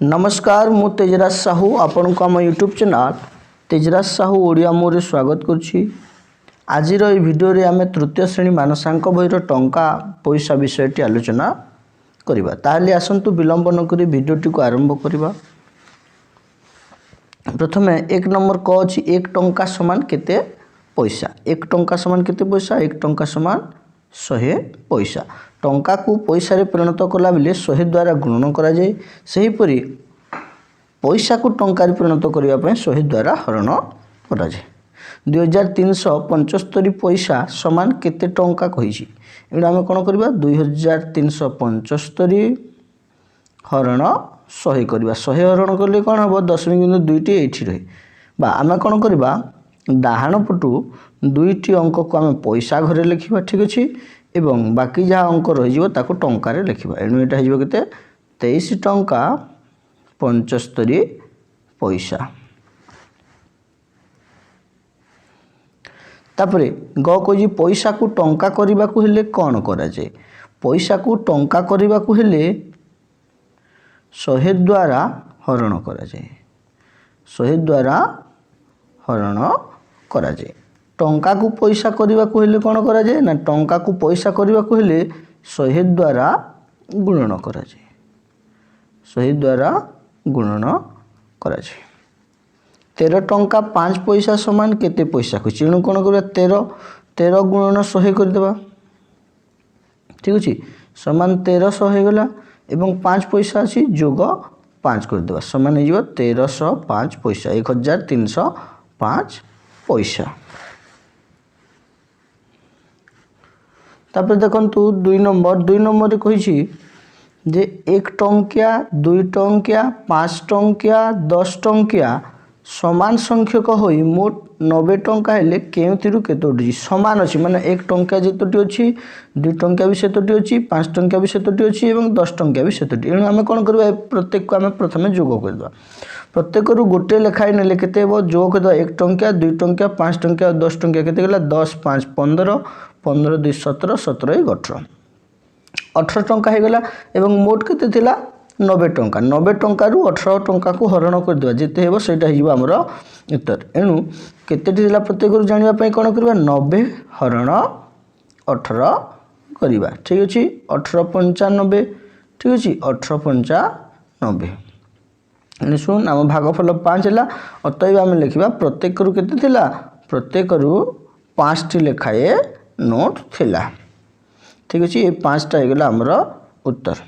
ନମସ୍କାର, ମୁଁ ତେଜରାଜ ସାହୁ ଆପଣଙ୍କୁ ଆମ ୟୁଟ୍ୟୁବ୍ ଚ୍ୟାନେଲ୍ ତେଜରାଜ ସାହୁ ଓଡ଼ିଆ ମୋରେ ସ୍ୱାଗତ କରୁଛି। ଆଜିର ଏହି ଭିଡ଼ିଓରେ ଆମେ ତୃତୀୟ ଶ୍ରେଣୀ ମାନସାଙ୍କ ବହିର ଟଙ୍କା ପଇସା ବିଷୟଟି ଆଲୋଚନା କରିବା। ତାହେଲେ ଆସନ୍ତୁ, ବିଳମ୍ବ ନକରି ଭିଡ଼ିଓଟିକୁ ଆରମ୍ଭ କରିବା। ପ୍ରଥମେ 1 ନମ୍ବର କ ଅଛି, 1 ଟଙ୍କା ସମାନ କେତେ ପଇସା? 1 ଟଙ୍କା ସମାନ କେତେ ପଇସା? 1 ଟଙ୍କା ସମାନ 100 ପଇସା। ଟଙ୍କାକୁ ପଇସାରେ ପରିଣତ କଲାବେଳେ 100 ଦ୍ୱାରା ଗୁଣନ କରାଯାଏ। ସେହିପରି ପଇସାକୁ ଟଙ୍କାରେ ପରିଣତ କରିବା ପାଇଁ 100 ଦ୍ୱାରା ହରଣ କରାଯାଏ। 2375 ପଇସା ସମାନ କେତେ ଟଙ୍କା କହିଛି। ଏଣୁ ଆମେ କ'ଣ କରିବା? 2375 ହରଣ 100 କରିବା। 100 ହରଣ କଲେ କ'ଣ ହେବ? ଦଶମିକ ବିନ୍ଦୁ ଦୁଇଟି ଏଇଠି ରହେ। ବା ଆମେ କ'ଣ କରିବା? ଡାହାଣ ପଟୁ ଦୁଇଟି ଅଙ୍କକୁ ଆମେ ପଇସା ଘରେ ଲେଖିବା, ଠିକ୍ ଅଛି, ଏବଂ ବାକି ଯାହା ଅଙ୍କ ରହିଯିବ ତାକୁ ଟଙ୍କାରେ ଲେଖିବା। ଏଣୁ ଏଇଟା ହେଇଯିବ କେତେ? 23 ଟଙ୍କା 75 ପଇସା। ତାପରେ ଗ କହିଛି, ପଇସାକୁ ଟଙ୍କା କରିବାକୁ ହେଲେ କ'ଣ କରାଯାଏ? ପଇସାକୁ ଟଙ୍କା କରିବାକୁ ହେଲେ 100 ଦ୍ୱାରା ହରଣ କରାଯାଏ। 100 ଦ୍ୱାରା ହରଣ କରାଯାଏ। ଟଙ୍କାକୁ ପଇସା କରିବାକୁ ହେଲେ କ'ଣ କରାଯାଏ ନା, ଟଙ୍କାକୁ ପଇସା କରିବାକୁ ହେଲେ 100 ଦ୍ୱାରା ଗୁଣନ କରାଯାଏ। 100 ଦ୍ୱାରା ଗୁଣନ କରାଯାଏ। 13 ଟଙ୍କା 5 ପଇସା ସମାନ କେତେ ପଇସା କହିଛି। ଏଣୁ କ'ଣ କରିବା? 13 ଗୁଣନ 100 କରିଦେବା, ଠିକ୍ ଅଛି, ସମାନ 1300 ହେଇଗଲା ଏବଂ 5 ପଇସା ଅଛି, ଯୋଗ 5 କରିଦେବା, ସମାନ ହେଇଯିବ 1305 ପଇସା, 1305 ପଇସା। ତାପରେ ଦେଖନ୍ତୁ 2 ନମ୍ବର। 2 ନମ୍ବରରେ କହିଛି ଯେ 1 ଟଙ୍କିଆ, 2 ଟଙ୍କିଆ, 5 ଟଙ୍କିଆ, 10 ଟଙ୍କିଆ ସମାନ ସଂଖ୍ୟକ ହୋଇ ମୋଟ 90 ଟଙ୍କା ହେଲେ କେଉଁଥିରୁ କେତୋଟି? ସମାନ ଅଛି ମାନେ 1 ଟଙ୍କିଆ ଯେତୋଟି ଅଛି, 2 ଟଙ୍କିଆ ବି ସେତୋଟି ଅଛି, 5 ଟଙ୍କିଆ ବି ସେତୋଟି ଅଛି ଏବଂ 10 ଟଙ୍କିଆ ବି ସେତୋଟି। ଏଣୁ ଆମେ କ'ଣ କରିବା? ପ୍ରତ୍ୟେକକୁ ଆମେ ପ୍ରଥମେ ଯୋଗ କରିଦେବା। ପ୍ରତ୍ୟେକରୁ ଗୋଟିଏ ଲେଖାଏଁ ନେଲେ କେତେ ହେବ? ଯୋଗ କରିଦେବା। 1 ଟଙ୍କିଆ, 2 ଟଙ୍କିଆ, 5 ଟଙ୍କିଆ, 10 ଟଙ୍କିଆ କେତେ ଗଲା? 10 5 15, 15 2 17, 17 1 18, 18 ଟଙ୍କା ହେଇଗଲା। ଏବଂ ମୋଟ କେତେ ଥିଲା? 90 ଟଙ୍କା। 90 ଟଙ୍କାରୁ 18 ଟଙ୍କାକୁ ହରଣ କରିଦେବା, ଯେତେ ହେବ ସେଇଟା ହେଇଯିବ ଆମର ଉତ୍ତର। ଏଣୁ କେତେଟି ଥିଲା ପ୍ରତ୍ୟେକରୁ ଜାଣିବା ପାଇଁ କ'ଣ କରିବା? 90 ହରଣ 18 କରିବା, ଠିକ୍ ଅଛି। 18 ପଞ୍ଚା 90, ଠିକ୍ ଅଛି, 18 ପଞ୍ଚା 90। ଏଣୁ ଶୂନ, ଆମ ଭାଗଫଳ 5 ହେଲା। ଅତଏବ ଆମେ ଲେଖିବା, ପ୍ରତ୍ୟେକରୁ କେତେ ଥିଲା? ପ୍ରତ୍ୟେକରୁ 5ଟି ଲେଖାଏଁ ନୋଟ୍ ଥିଲା, ଠିକ୍ ଅଛି। ଏ 5ଟା ହେଇଗଲା ଆମର ଉତ୍ତର।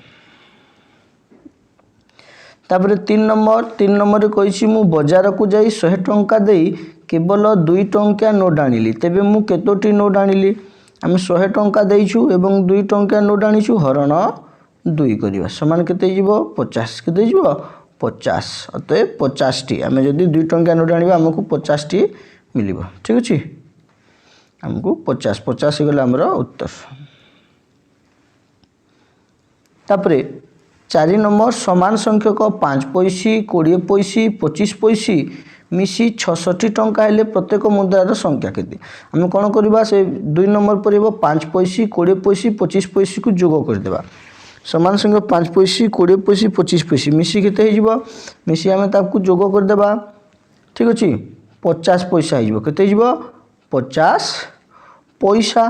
ତାପରେ 3 ନମ୍ବର। 3 ନମ୍ବରରେ କହିଛି, ମୁଁ ବଜାରକୁ ଯାଇ 100 ଟଙ୍କା ଦେଇ କେବଳ 2 ଟଙ୍କିଆ ନୋଟ୍ ଆଣିଲି, ତେବେ ମୁଁ କେତୋଟି ନୋଟ୍ ଆଣିଲି? ଆମେ 100 ଟଙ୍କା ଦେଇଛୁ ଏବଂ 2 ଟଙ୍କିଆ ନୋଟ୍ ଆଣିଛୁ, ହରଣ 2 କରିବା, ସମାନ କେତେ ହେଇଯିବ? 50। କେତେ ହେଇଯିବ? 50। ଅତଏବ 50ଟି। ଆମେ ଯଦି 2 ଟଙ୍କିଆ ନୋଟ୍ ଆଣିବା, ଆମକୁ 50ଟି ମିଳିବ, ଠିକ୍ ଅଛି। ଆମକୁ 50, 50 ହେଇଗଲା ଆମର ଉତ୍ତର। ତାପରେ 4 ନମ୍ବର, ସମାନ ସଂଖ୍ୟକ 5 ପଇସି, 20 ପଇସି, 25 ପଇସି ମିଶି 66 ଟଙ୍କା ହେଲେ ପ୍ରତ୍ୟେକ ମୁଦ୍ରାର ସଂଖ୍ୟା କେତେ? ଆମେ କ'ଣ କରିବା? ସେ 2 ନମ୍ବର ପଡ଼ିବ, 5 ପଇସି, 20 ପଇସି, 25 ପଇସିକୁ ଯୋଗ କରିଦେବା। ସମାନ ସଂଖ୍ୟକ 5 ପଇସି, 20 ପଇସି, 25 ପଇସି ମିଶି କେତେ ହେଇଯିବ? ମିଶି ଆମେ ତାକୁ ଯୋଗ କରିଦେବା, ଠିକ୍ ଅଛି, 50 ପଇସା ହେଇଯିବ। କେତେ ହେଇଯିବ? 50 ପଇସା।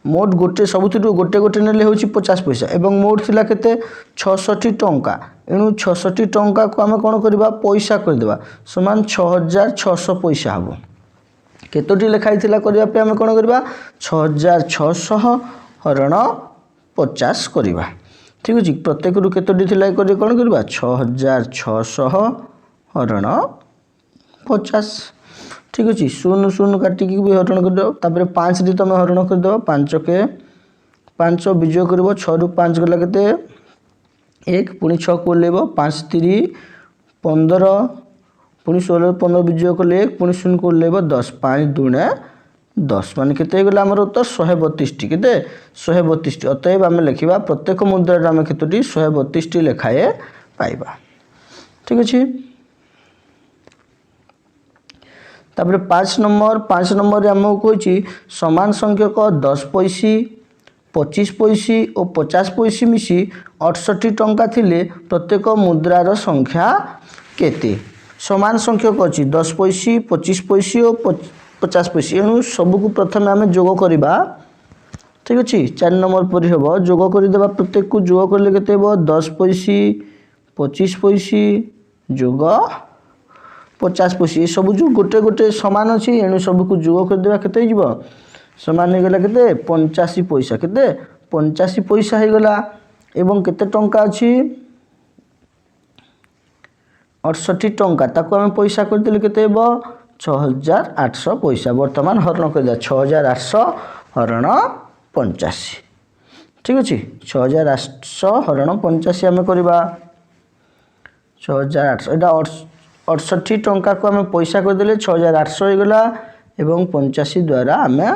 ମୋଟ ଗୋଟେ, ସବୁଥିରୁ ଗୋଟେ ଗୋଟେ ନେଲେ ହେଉଛି 50 ପଇସା ଏବଂ ମୋଟ ଥିଲା କେତେ? 66 ଟଙ୍କା। ଏଣୁ 66 ଟଙ୍କାକୁ ଆମେ କ'ଣ କରିବା? ପଇସା କରିଦେବା, ସମାନ 6600 ପଇସା ହେବ। କେତୋଟି ଲେଖା ହେଇଥିଲା କରିବା ପାଇଁ ଆମେ କ'ଣ କରିବା? 6600 ହରଣ 50 କରିବା, ଠିକ୍ ଅଛି। ପ୍ରତ୍ୟେକରୁ କେତୋଟି ଥିଲା କରି କ'ଣ କରିବା? 6600 ହରଣ 50, ଠିକ୍ ଅଛି। ଶୂନ ଶୂନ କାଟିକି ବି ହରଣ କରିଦେବ। ତାପରେ 5ରେ ତୁମେ ହରଣ କରିଦେବ। 5 କେ 5, ବିଯୋଗ କରିବ। 6ରୁ 5 ଗଲା କେତେ? 1। ପୁଣି 6କୁ ଓହ୍ଲେଇବ। 5 ତିରି 15, ପୁଣି 16ରୁ 15 ବିଯୋଗ କଲେ 1, ପୁଣି ଶୂନକୁ ଓହ୍ଲେଇବ, 10। 5 ଦୁଣେ 10, ମାନେ କେତେ ହେଇଗଲା ଆମର ଉତ୍ତର? 132ଟି। କେତେ? 132ଟି। ଅତଏବ ଆମେ ଲେଖିବା, ପ୍ରତ୍ୟେକ ମୁଦ୍ରାରେ ଆମେ କେତୋଟି? 132ଟି ଲେଖାଏଁ ପାଇବା, ଠିକ୍ ଅଛି। ତାପରେ 5 ନମ୍ବର। 5 ନମ୍ବରରେ ଆମକୁ କହିଛି, ସମାନ ସଂଖ୍ୟକ 10 ପଇସି, 25 ପଇସି ଓ 50 ପଇସି ମିଶି 68 ଟଙ୍କା ଥିଲେ ପ୍ରତ୍ୟେକ ମୁଦ୍ରାର ସଂଖ୍ୟା କେତେ? ସମାନ ସଂଖ୍ୟକ ଅଛି, 10 ପଇସି, 25 ପଇସି ଓ 50 ପଇସି। ଏଣୁ ସବୁକୁ ପ୍ରଥମେ ଆମେ ଯୋଗ କରିବା। ଠିକ୍ ଅଛି, 4 ନମ୍ବର ପରି ହେବ। ଯୋଗ କରିଦେବା। ପ୍ରତ୍ୟେକକୁ ଯୋଗ କଲେ କେତେ ହେବ? 10 ପଇସି, 25 ପଇସି ଯୋଗ 50 ପଇସି। ଏସବୁ ଯେଉଁ ଗୋଟେ ଗୋଟେ ସମାନ ଅଛି, ଏଣୁ ସବୁକୁ ଯୋଗ କରିଦେବା। କେତେ ହେଇଯିବ? ସମାନ ହେଇଗଲା କେତେ? 85 ପଇସା। କେତେ? 85 ପଇସା ହେଇଗଲା। ଏବଂ କେତେ ଟଙ୍କା ଅଛି? 68 ଟଙ୍କା। ତାକୁ ଆମେ ପଇସା କରିଦେଲେ କେତେ ହେବ? 6800 ପଇସା। ବର୍ତ୍ତମାନ ହରଣ କରିଦେବା। 6800 ହରଣ 85। ଠିକ୍ ଅଛି, 6800 ହରଣ 85 ଆମେ କରିବା। 6800, ଏଇଟା 68 ଟଙ୍କାକୁ ଆମେ ପଇସା କରିଦେଲେ 6800 ହେଇଗଲା ଏବଂ 85 ଦ୍ୱାରା ଆମେ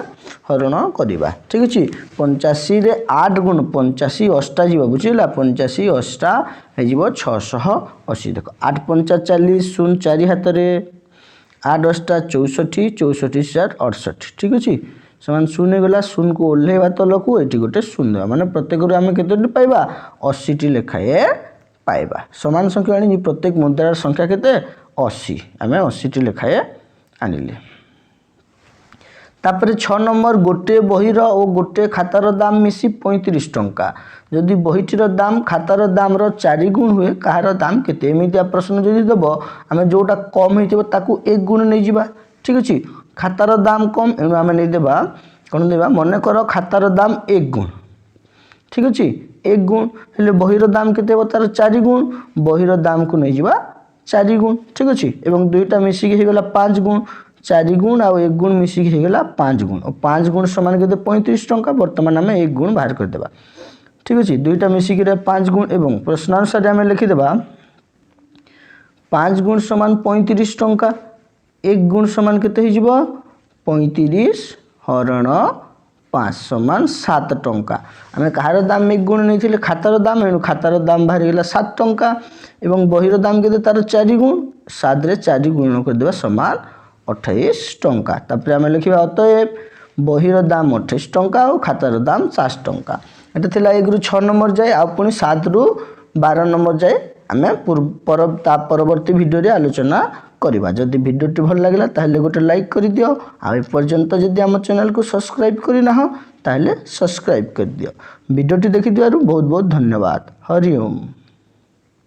ହରଣ କରିବା। ଠିକ୍ ଅଛି, 85ରେ 8 ଗୁଣ, 85 ଅଷ୍ଟା ଯିବ, ବୁଝିଲା? 85 ଅଷ୍ଟା ହେଇଯିବ 680। ଦେଖ, 8 ପଞ୍ଚା 40, 0 4 ହାତରେ। 8 ଅଷ୍ଟା 64, 64 4 68। ଠିକ୍ ଅଛି, ସମାନ ଶୂନ ହେଇଗଲା। ଶୂନକୁ ଓହ୍ଲେଇବା ତଲକୁ, ଏଠି ଗୋଟେ ଶୂନ ଦେବା। ମାନେ ପ୍ରତ୍ୟେକରୁ ଆମେ କେତୋଟି ପାଇବା? 80ଟି ଲେଖାଏଁ ପାଇବା। ସମାନ ସଂଖ୍ୟା ଆଣିକି ପ୍ରତ୍ୟେକ ମୁଦ୍ରାର ସଂଖ୍ୟା କେତେ? 80। ଆମେ 80ଟି ଲେଖାଏଁ ଆଣିଲେ। ତାପରେ 6 ନମ୍ବର, ଗୋଟିଏ ବହିର ଓ ଗୋଟିଏ ଖାତାର ଦାମ ମିଶି 35 ଟଙ୍କା। ଯଦି ବହିଟିର ଦାମ ଖାତାର ଦାମର 4 ଗୁଣ ହୁଏ, କାହାର ଦାମ କେତେ? ଏମିତିଆ ପ୍ରଶ୍ନ ଯଦି ଦେବ, ଆମେ ଯେଉଁଟା କମ୍ ହେଇଥିବ ତାକୁ 1 ଗୁଣ ନେଇଯିବା। ଠିକ୍ ଅଛି, ଖାତାର ଦାମ କମ୍, ଏଣୁ ଆମେ ନେଇଦେବା। କ'ଣ ଦେବା? ମନେକର ଖାତାର ଦାମ 1 ଗୁଣ। ଠିକ୍ ଅଛି, 1 ଗୁଣ ହେଲେ ବହିର ଦାମ କେତେ ହେବ? ତାର 4 ଗୁଣ। ବହିର ଦାମକୁ ନେଇଯିବା 4 ଗୁଣ। ଠିକ୍ ଅଛି, ଏବଂ ଦୁଇଟା ମିଶିକି ହେଇଗଲା 5 ଗୁଣ। 4 ଗୁଣ ଆଉ 1 ଗୁଣ ମିଶିକି ହେଇଗଲା 5 ଗୁଣ। ଓ 5 ଗୁଣ ସମାନ କେତେ? 35 ଟଙ୍କା। ବର୍ତ୍ତମାନ ଆମେ 1 ଗୁଣ ବାହାର କରିଦେବା। ଠିକ୍ ଅଛି, ଦୁଇଟା ମିଶିକିରି 5 ଗୁଣ ଏବଂ ପ୍ରଶ୍ନାନୁସାରେ ଆମେ ଲେଖିଦେବା, 5 ଗୁଣ ସମାନ 35 ଟଙ୍କା। 1 ଗୁଣ ସମାନ କେତେ ହେଇଯିବ? 35 ହରଣ 5 ସମାନ 7 ଟଙ୍କା। ଆମେ କାହାର ଦାମ 1 ଗୁଣ ନେଇଥିଲେ? ଖାତାର ଦାମ। ଏଣୁ ଖାତାର ଦାମ ବାହାରିଗଲା 7 ଟଙ୍କା। ଏବଂ ବହିର ଦାମ କେତେ? ତାର 4 ଗୁଣ। 7ରେ 4 ଗୁଣ କରିଦେବା, ସମାନ 28 ଟଙ୍କା। ତାପରେ ଆମେ ଲେଖିବା, ଅତଏବ ବହିର ଦାମ 28 ଟଙ୍କା ଆଉ ଖାତାର ଦାମ 7 ଟଙ୍କା। ଏଟା ଥିଲା 1ରୁ 6 ନମ୍ବର ଯାଏ। ଆଉ ପୁଣି 7ରୁ 12 ନମ୍ବର ଯାଏ ଆମେ ପର ତା ପରବର୍ତ୍ତୀ ଭିଡ଼ିଓରେ ଆଲୋଚନା କରିବା। ଯଦି ଭିଡ଼ିଓଟି ଭଲ ଲାଗିଲା, ତାହେଲେ ଗୋଟେ ଲାଇକ୍ କରିଦିଅ। ଆଉ ଏପର୍ଯ୍ୟନ୍ତ ଯଦି ଆମ ଚ୍ୟାନେଲକୁ ସବସ୍କ୍ରାଇବ୍ କରିନାହ, ତାହେଲେ ସବସ୍କ୍ରାଇବ୍ କରିଦିଅ। ଭିଡ଼ିଓଟି ଦେଖିଥିବାରୁ ବହୁତ ବହୁତ ଧନ୍ୟବାଦ। ହରି ଓମ୍।